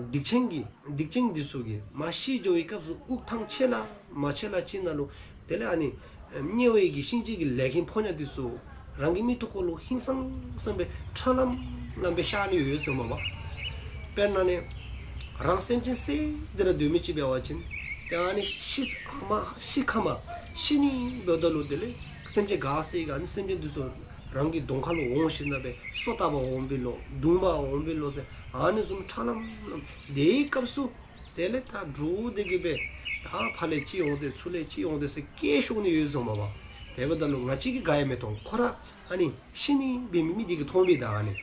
སྡིག་ཅན་གྱི་སྡིག་ཅན་འདི་ཚུ་གིས་མ་ཤི་འགྱོ་བའི་སྐབས་སུ་དབུགས་ཐང་ཆད་ལ་མ་ཆད་ལ་ཅིག་ནང་ལུ་དེ་ལས་ཨ་ནི་དམྱལ་བའི་གི་གཤིན་རྗེ་གི་ལས་མཁན་ཕོ་ཉ་འདི་ཚུ་རང་གི་མིག་ཏོ་ཁར་ལུ་ཧིང་སངས་སངས་སྦེ་ཁྲ་ལམ་ལམ་སྦེ་ཤར་ནི་ཡོད་ཟེར་མས་པ། དཔེར་ན་ནི་རང་སེམས་ཅན་བསད་དེ་ར་སྡོད་མི་ཅིག་འབད་བ་ཅིན་ཏེ་ཨ་ནི་ཤི་ཁ་མ་ཤི་ཁ་མ་ཤི་ནི་འབདཝ་ད་ལུ་དེ་ལས་སེམས་ཅན་ག་ཟེར་ག་ཨ་ནི་སེམས་ཅན་འདི་ཚུ་རང་གི་གདོང་ཁ་ལུ་འོང་ཞིནམ་ལས་སོ་བཏབ་པར་འོང་པས་ལོ། བརྡུང་པར་འོང་པས་ལོ་ཟེར་ཨ་ནི་བཟུམ་ཁྲ་ལམ་ལམ་དེའི་སྐབས་སུ་དེ་ལས་ད་འདྲོག་སྟེ་གི་སྦེ་ད་ཕར་ལས་ཅིག་འོང་སྟེ་ཚུར་ལས་ཅིག་འོང་སྟེ་ཟེར་སྐད་ཤོར་ནི་ཡོད་ཟེར་མས་པ། དེ་འབདཝ་ད་ལུ་ང་བཅས་ཀྱིས་ག་ཡང་མི་མཐོང་། ཁོ་ར་ཨ་ནི་ཤི་ནི་འབད་མི་མི་དེ་གིས་མཐོང་པས། ད་ཨ་ནི་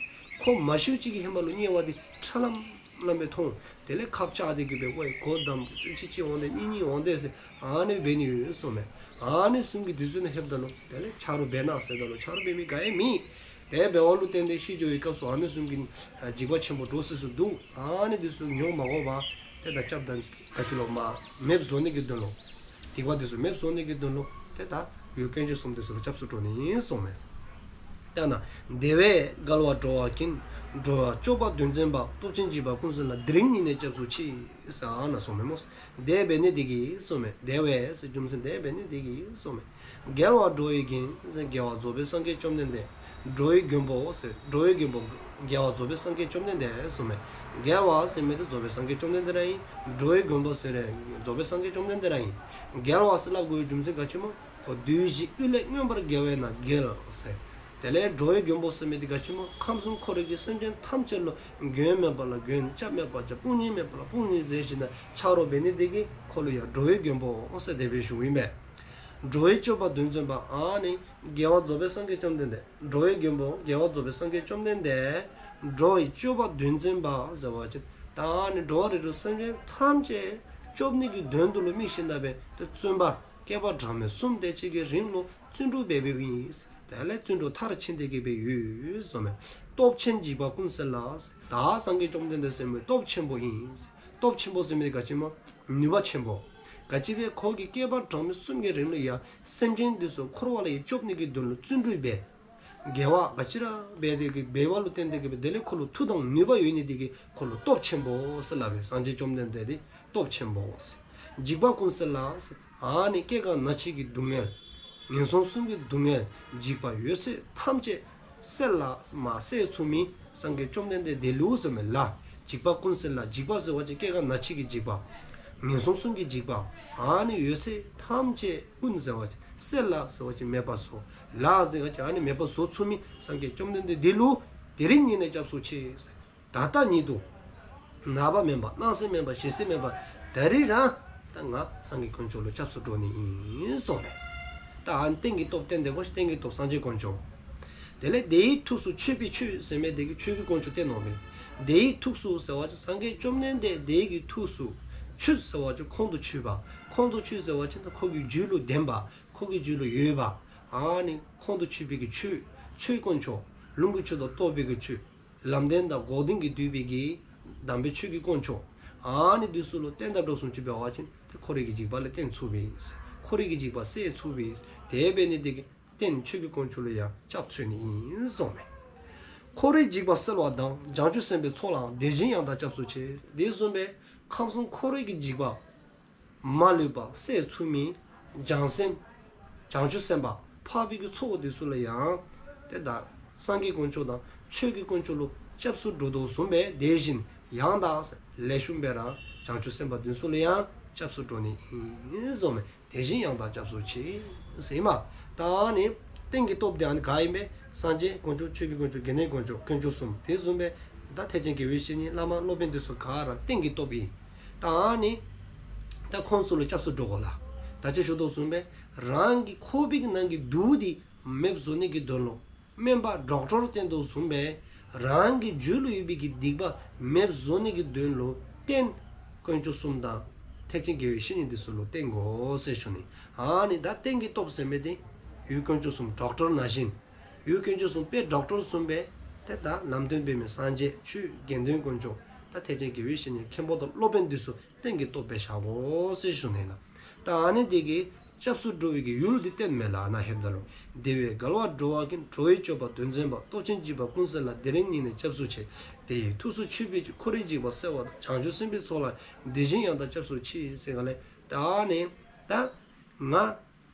ཁོ་མ་ཤིཝ་ཅིག་གི་ཧེ་མ་ལུ་དམྱལ་བ་འདི་ཁྲ་ལམ་ལམ་སྦེ་མཐོང་། དེ་ལས་ཁ་བཅག་སྟེ་གི་སྦེ་ཝའི་གོ་བསྡམ་ཅིག་ཅིག་འོང་སྟེ་གཉིས་གཉིས་འོང་སྟེ་ཟེར་ཨ་ནི་འབད་ནི་ཡོད་ཟེར་མས། ཨ་ནི་བཟུམ་གྱི་དུས་ཚོད་ནང་ལྷོདཔ་ད་ལུ་དེ་ལས་ཆ་རོགས་འབད་གནང་ཟེརཝ་ད་ལུ་ཆ་རོགས་འབད་མི་ག་ཡང་མེད། དེ་འབདཝ་ལུ་བརྟེན་ཏེ་ཤི་འགྱོ་བའི་སྐབས་སུ་ཨ་ནི་བཟུམ་གྱི་ཨ་འཇིགས་པ་ཆེན་པོ་འདྲོག་སི་སི་འདུག། ཨ་ནི་འདི་ཚུ་མྱོང་མ་དགོ་པར་ཏེ་ད་སྐྱབས་དང་ག་ཅི་ལོ་མ་མེདཔ་བཟོ་ནི་གི་དོན་ལུ་སྡིག་པ་འདི་ཚུ་མེདཔ་བཟོ་ནི་གི་དོན་ལུ་ཏེ་ད་ཡུལ་དཀོན་མཆོག་གསུམ་འདི་ཚུ་ལུ་སྐྱབས་སུ་འགྲོ་ནི་ཨིན་གསུངསམ་མས། ད་ན་དེ་བས་རྒྱལ་བ་འགྲོ་བ་ཀུན། འགྲོ་བ་སྐྱོབ་པ་དོན་བརྩོན་པ། སྟོབས་ཆེན་འཇིགས་པ་ཀུན་སེལ་ལ། དེ་རིང་ཉིད་ནས་སྐྱབས་སུ་མཆི། ཟེར་ཨ་ནཱ་གསུངསམ་མས་སྨོ། དེ་འབད་ནི་དེ་གིས་གསུངསམ་མས། དེ་བས་ཟེར་རྒྱུ་མཚན་དེ་འབད་ནི་དེ་གིས་གསུངསམ་མས། རྒྱལ་བ་འགྲོ་བའི་མགོན་ཟེར་རྒྱལ་བ་རྫོགས་པའི་སངས་རྒྱས་བཅོམ་ལྡན་འདས། འགྲོ་བའི་མགོན་པོ་ཟེར་འགྲོ་བའི་མགོན་པོ་རྒྱལ་བ་རྫོགས་པའི་སངས་རྒྱས་བཅོམ་ལྡན་འདས་གསུངསམ་མས། རྒྱལ་བ་ཟེར་མི་དེ་རྫོགས་པའི་སངས་རྒྱས་བཅོམ་ལྡན་འདས་ར་ཨིན། འགྲོ་བའི་མགོན་པོ་ཟེར་ར་རྫོགས་པའི་སངས་རྒྱས་བཅོམ་ལྡན་འདས་ར་ཨིན། རྒྱལ་བ་ཟེར་སླབ་དགོ་པའི་རྒྱུ་མཚན་ག་ཅི་སྨོ། ཁོ་བདུད་བཞིའི་གཡུལ་ལས་མངོན་པར་རྒྱལ་བས་ན་རྒྱལ་ཟེར། དེ་ལས་འགྲོ་བའི་མགོན་པོ་ཟེར་མི་དེ་ག་ཅི་སྨོ། ཁམས་གསུམ་འཁོར་བའི་གི་སེམས་ཅན་ཐམས་ཅད་ལུ་མགོན་མེད་པ་ལ་མགོན། སྐྱབས་མེད་པ་ཅིག་དཔུང་གཉེན་མེད་པ་ལ་དཔུང་གཉེན་ཟེར་ཞིནམ་ལས་ཆ་རོགས་འབད་ནི་དེ་གིས་ཁོ་ལུ་ཡང་འགྲོ་བའི་མགོན་པོ་ཟེར་དེ་སྦེ་ཞུཝ་ཨིན་པས། འགྲོ་བ་སྐྱོབ་པ་དོན་བརྩོན་པ། ཨ་ནི་རྒྱལ་བ་རྫོགས་པའི་སངས་རྒྱས་བཅོམ་ལྡན་འདས་འགྲོ་བའི་མགོན་པོ་རྒྱལ་བ་རྫོགས་པའི་སངས་རྒྱས་བཅོམ་ལྡན་འདས་འགྲོ་བ་སྐྱོབ་པ་དོན་བརྩོན་པ་ཟེར་བ་ཅིན་ད་ཨ་ནི་འགྲོ་བ་རིགས་དྲུག་སེམས་ཅན་ཐམས་ཅད་སྐྱོབ་ནི་གི་དོན་དུ་ལུ་དམིགས་ཞིནམ་ལས་ཏེ་བརྩོན་པ་བསྐལ་པ་གྲངས་མེད་གསུམ་དེ་ཅིག་གི་རིང་ལུ་བརྩོན་འགྲུས་འབད་འབདཝ་ཨིན། དེ་ལས་བརྩོན་འགྲུས་མཐར་ཕྱིན་ཏེ་གི་སྦེ་ཡོད་གསུངསམ་མས། སྟོབས་ཆེན་འཇིགས་པ་ཀུན་སེལ་ལ། ད་སངས་རྒྱས་བཅོམ་ལྡན་འདས་ཟེར་མི་སྟོབས་ཆེན་པོ་ཨིན། སྟོབས་ཆེན་པོ་ཟེར་མི་དེ་ག་ཅི་སྨོ། ནུས་པ་ཆེན་པོ། ག་ཅི་སྦེ་ཁོ་གིས་བསྐལ་པ་གྲངས་མེད་གསུམ་གྱི་རིང་ལུ་ཡང་སེམས་ཅན་འདི་ཚུ་འཁོར་བ་ལས་སྐྱོབ་ནི་གི་དོན་ལུ་བརྩོན་འགྲུས་འབད། དགེ་བ་ག་ཅི་ར་འབད་དེ་གི་འབདཝ་ལུ་བརྟེན་ཏེ་གི་སྦེ་དེ་ལས་ཁོ་ལུ་མཐུ་དང་ནུས་པ་ཡོད་ནི་དེ་གིས་ཁོ་ལུ་སྟོབས་ཆེན་པོ་ཟེར་སླབ་པས། སངས་རྒྱས་བཅོམ་ལྡན་འདས་དེ་སྟོབས་ཆེན་པོ་ཟེར། འཇིགས་པ་ཀུན་སེལ་ལ་ཟེར། ཨ་ནི་སྐྱེ་རྒ་ན་འཆི་གི་སྡུག་བསྔལ་ངན་སོང་གསུམ་གྱི་སྡུག་བསྔལ་འཇིགས་པ་ཡོད་ཚད་ཐམས་ཅད་སེལ་ལ་མ་སེལ་ཚུགས་མི་སངས་རྒྱས་བཅོམ་ལྡན་འདས་དེ་ལུ་གསུངསམ་མས་ལགས། འཇིགས་པ་ཀུན་སེལ་ལ། འཇིགས་པ་ཟེར་བ་ཅིན་སྐྱེ་རྒ་ན་འཆི་གི་འཇིགས་པ། ངན་སོང་གསུམ་གྱི་འཇིགས་པ། ཨ་ནི་ཡོད་ཚད་ཐམས་ཅད་ཀུན་ཟེར་བ་ཅིན་སེལ་ལ་ཟེར་བ་ཅིན་མེདཔ་བཟོ། ལ་ཟེར་བ་ཅིན་ཨ་ནི་མེདཔ་བཟོ་ཚུགས་མི་སངས་རྒྱས་བཅོམ་ལྡན་འདས་དེ་ལུ་དེ་རིང་ཉིད་ནས་སྐྱབས་སུ་མཆི་ཟེར། ད་ལྟ་ཉིད་དུ་ནངས་པ་མེན་པར་གནངས་ཚེ་མེན་པར་ཞེ་ཚད་མེན་པར་ད་རིས་རང་ད་ང་སངས་རྒྱས་དཀོན་མཆོག་ལུ་སྐྱབས་སུ་འགྲོ་ནི་ཨིན་གསུངསམ་མས། ད་ཨ་ནི་རྟེན་གྱི་སྟོབས་བརྟེན་ཏེ་གོ་ཤིག། རྟེན་གྱི་སྟོབས་སངས་རྒྱས་དཀོན་མཆོག། དེ་ལས་དེའི་ཐུགས་སུ་ཆུད་པའི་ཆོས་ཟེར་མི་དེ་གིས་ཆོས་ཀྱི་དཀོན་མཆོག་བསྟན་ནུག་པས། དེའི་ཐུགས་སུ་ཟེར་བ་ཅིན་སངས་རྒྱས་བཅོམ་ལྡན་འདས་དེ་གི་ཐུགས་སུ་ཆུད་ཟེར་བ་ཅིན་ཁོང་དུ་ཆུད་པ། ཁོང་དུ་ཆུད་ཟེར་བ་ཅིན་ད་ཁོ་གི་རྒྱུད་ལུ་ལྡན་པ། ཁོ་གི་རྒྱུད་ལུ་ཡོད་པ། ཨ་ནི་ཁོང་དུ་ཆུད་པའི་གི་ཆོས། ཆོས་དཀོན་མཆོག། ལུང་གི་ཆོས་དང་རྟོགས་པའི་གི་ཆོས། ལམ་བདེན་དང་འགོག་བདེན་གྱིས་བསྡུས་པའི་གི་དམ་པའི་ཆོས་ཀྱི་དཀོན་མཆོག། ཨ་ནི་འདི་ཚུ་ལུ་བརྟེན་ད་འགྲོ་སོང་ཅིག་འབད་བ་ཅིན་ཏེ་འཁོར་བའི་གི་འཇིགས་པ་ལས་བརྟེན་ཚུགས་པས། འཁོར་བའི་གི་འཇིགས་པ་སེལ་ཚུགས་པས། དེ་འབད་ནི་དེ་གིས་རྟེན་ཆོས་ཀྱི་དཀོན་མཆོག་ལུ་ཡང་སྐྱབས་འཚོལ་ནི་ཨིན་གསུངསམ་མས། འཁོར་བའི་འཇིགས་པ་སེལ་བ་དང་། བྱང་ཆུབ་སེམས་དཔའི་ཚོགས་ལའང་། དེ་བཞིན་ཡང་དག་སྐྱབས་སུ་མཆི། དེ་བཟུམ་སྦེ་ཁམས་གསུམ་འཁོར་བའི་གི་འཇིགས་པ་མ་ལུས་པ་སེལ་ཚུགས་མི་བྱང་སེམས་བྱང་ཆུབ་སེམས་དཔའ་འཕགས་པའི་གི་ཚོགས་དེ་ཚུ་ལུ་ཡང་ཏེ་ད་སངས་རྒྱས་དཀོན་མཆོག་དང་ཆོས་ཀྱི་དཀོན་མཆོག་ལུ་སྐྱབས་སུ་འགྲོ་དོ་བཟུམ་སྦེ་དེ་བཞིན་ཡང་དག་ལེགས་ཤོམ་སྦེ་ར་བྱང་ཆུབ་སེམས་དཔའ་དེ་ཚུ་ལུ་ཡང་སྐྱབས་སུ་འགྲོ་ནི་ཨིན་གསུངསམ་མས། དེ་བཞིན་ཡང་དག་སྐྱབས་སུ་མཆི་ཟེར་མས། ད་ཨ་ནི་རྟེན་གྱི་སྟོབས་དེ་ཨ་ནི་ག་ཨིན་པས། སངས་རྒྱས་དཀོན་མཆོག། ཆོས་ཀྱི་དཀོན་མཆོག། དགེ་འདུན་དཀོན་མཆོག། དཀོན་མཆོག་གསུམ། དེ་བཟུམ་སྦེ་ད་ཐེག་ཆེན་དགེ་བའི་བཤེས་གཉེན་བླ་མ་སློབ་དཔོན་དེ་ཚུ་ག་ར་རྟེན་གྱི་སྟོབས་ཨིན། ད་ཨ་ནི་ད་ཁོང་ཚུ་ལུ་སྐྱབས་སུ་འགྲོ་དགོ་ལགས། ད་ཅི་ཞུ་དོ་བཟུམ་སྦེ་རང་གི་ཁོག་པའི་གི་ནང་གི་དུག་དེ་མེདཔ་བཟོ་ནི་གི་དོན་ལུ། སྨན་པ་ཌོག་ཊར་བསྟེན་དོ་བཟུམ་སྦེ་རང་གི་རྒྱུད་ལུ་ཡོད་པའི་གི་སྡིག་པ་མེདཔ་བཟོ་ནི་གི་དོན་ལུ་རྟེན་དཀོན་མཆོག་གསུམ་དང་ཐེག་ཆེན་དགེ་བའི་བཤེས་གཉེན་འདི་ཚུ་ལུ་བསྟེན་དགོ་ཟེར་ཞུ་ནི། ཨ་ནི་ད་རྟེན་གྱི་སྟོབས་ཟེར་མི་འདི་ཡུལ་དཀོན་མཆོག་གསུམ་ཌོག་ཊར་ནང་བཞིན་ཡུལ་དཀོན་མཆོག་གསུམ་དཔེ་ཌོག་ཊར་བཟུམ་སྦེ་ཏེ་ད་ལམ་སྟོན་འབད་མི་སངས་རྒྱས་ཆོས་དགེ་འདུན་དཀོན་མཆོག་ད་ཐེག་ཆེན་དགེ་བའི་བཤེས་གཉེན་མཁན་པོ་དང་སློབ་དཔོན་འདི་ཚུ་རྟེན་གྱི་སྟོབས་སྦེ་བཞག་དགོ་ཟེར་ཞུ་ནི་ལགས། ད་ཨ་ནི་འདི་གིས་སྐྱབས་སུ་འགྲོ་བའི་གི་ཡུལ་འདི་བསྟན་མས་ལགས། ཨ་ནཱ་ལྷོདཔ་ད་ལུ། དེ་བས་རྒྱལ་བ་འགྲོ་བ་ཀུན། འགྲོ་བའི་སྤྱོད་པ་དོན་མཛད་པ། སྟོབས་ཆེན་འཇིགས་པ་ཀུན་སེལ་ལ། དེ་རིང་ཉིད་ནས་སྐྱབས་སུ་མཆི། དེ་ཡི་ཐུགས་སུ་ཆུད་པའི་ཕྱིར། འཁོར་བའི་འཇིགས་པ་སེལ་བ་དང་། བྱང་ཆུབ་སེམས་དཔའི་ཚོགས་ལ། དེ་བཞིན་ཡང་དག་སྐྱབས་སུ་མཆི། ཟེར་ག་ལས་ད་ཨ་ནི་ད་ང་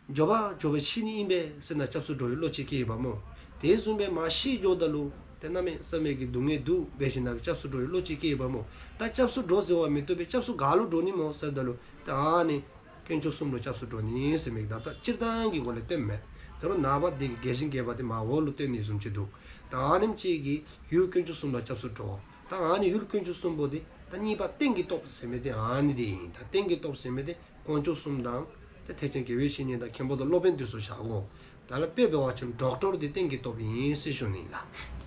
མགྱོགས་པ་མགྱོགས་པ་ཤི་ནི་ཨིན་པས་ཟེར་ན་སྐྱབས་སུ་འགྲོ་བའི་བློ་ཅིག་སྐྱེ་ཡི་པ་སྨོ། དེ་བཟུམ་སྦེ་མ་ཤི་འགྱོཝ་ད་ལུ་ཏེ་གནམ་མེད་ས་མེད་ཀྱི་སྡུག་བསྔལ་འདུག་འབད་ཞིནམ་ལས་སྐྱབས་སུ་འགྲོ་བའི་བློ་ཅིག་སྐྱེ་ཡི་པ་སྨོ། ད་སྐྱབས་སུ་འགྲོ་ཟེར་བ་མི་བཏུབ་པས། སྐྱབས་སུ་ག་ལུ་འགྲོ་ནི་སྨོ་ཟེརཝ་ད་ལུ་ད་ཨ་ནི་དཀོན་མཆོག་གསུམ་ལུ་སྐྱབས་སུ་འགྲོ་ནི་ཟེར་མི་ད་ལྟོ་སྤྱིར་བཏང་གི་སྒོ་ལས་བསྟནམ་མས། ད་རུང་ནངས་པ་འདི་གི་རྒྱས་ཤིང་རྒྱས་པ་འདི་མར་འོག་ལུ་བསྟན་ནི་བཟུམ་ཅིག་འདུག། ད་ཨ་ནེམ་ཅིག་གིས་ཡུལ་དཀོན་མཆོག་གསུམ་ལ་སྐྱབས་སུ་འགྲོ། ད་ཨ་ནི་ཡུལ་དཀོན་མཆོག་གསུམ་པོ་འདི་ད་གཉིས་པ་རྟེན་གྱི་སྟོབས་ཟེར་མི་འདི་ཨ་ནི་འདི་ཨིན། ད་རྟེན་གྱི་སྟོབས་ཟེར་མི་འདི་དཀོན་མཆོག་གསུམ་དང་ཏེ་ཐེག་ཆེན་དགེ་བའི་བཤེས་གཉེན་དང་མཁན་པོ་དང་སློབ་དཔོན་འདི་ཚུ་བཞག་དགོ། ད་ལུ་དཔེ་འབད་བ་ཅིན་ཌོག་ཊར་འདི་རྟེན་གྱི་སྟོབས་ཨིན་ཟེར་ཞུ་ནི་ལགས།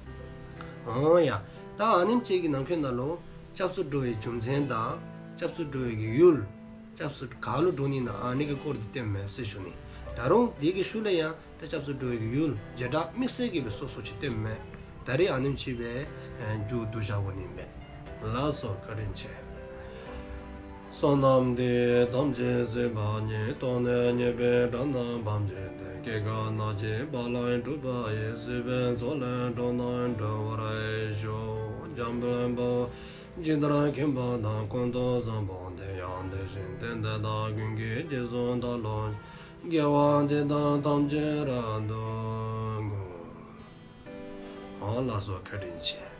འོང་ཡ། ད་ཨ་ནེམ་ཅིག་གི་ནང་འཁོད་ནང་ལུ་སྐྱབས་སུ་འགྲོ་བའི་རྒྱུ་མཚན་དང་སྐྱབས་སུ་འགྲོ་བའི་གི་ཡུལ། སྐྱབས་སུ་ག་ལུ་འགྲོ་ནི་ན་ཨ་ནི་གི་སྐོར་འདི་བསྟནམ་མས་ཟེར་ཞུ་ནི། ད་རུང་འདི་གི་ཤུལ་ལས་ཡང་ད་སྐྱབས་སུ་འགྲོ་བའི་གི་ཡུལ་བྱེ་བྲག་དམིགས་བསལ་གྱི་སྦེ་སོ་སོ་ཅིག་བསྟནམ་མས། ད་རེས་ཨ་ནེམ་ཅིག་སྦེ་མཇུག་བསྡུ་བཞག་དགོ་ནི་མས། ལགས་སོ། བཀའ་དྲིན་ཆེ། བསོད་ནམས་འདི་ཡིས་ཐམས་ཅད་གཟིགས་པ་ཉིད། ཐོབ་ནས་ཉེས་པའི་དགྲ་རྣམས་ཕམ་བྱས་ཏེ། སྐྱེ་རྒ་ན་འཆིའི་རྦ་རླབས་འཁྲུགས་པ་ཡི། སྲིད་པའི་མཚོ་ལས་འགྲོ་བ་སྒྲོལ་བར་ཤོག། འཇམ་དཔལ་དཔའ་ཇི་ལྟར་མཁྱེན་པ་དང་། ཀུན་ཏུ་བཟང་པོ་དེ་ཡང་དེ་བཞིན་ཏེ། དེ་དག་ཀུན་གྱི་རྗེས་སུ་བདག་སློབ་ཅིང་། དགེ་བ་འདི་དག་ཐམས་ཅད་རབ་ཏུ་བསྔོ། ཨ་ལགས་སོ། བཀའ་དྲིན་ཆེ།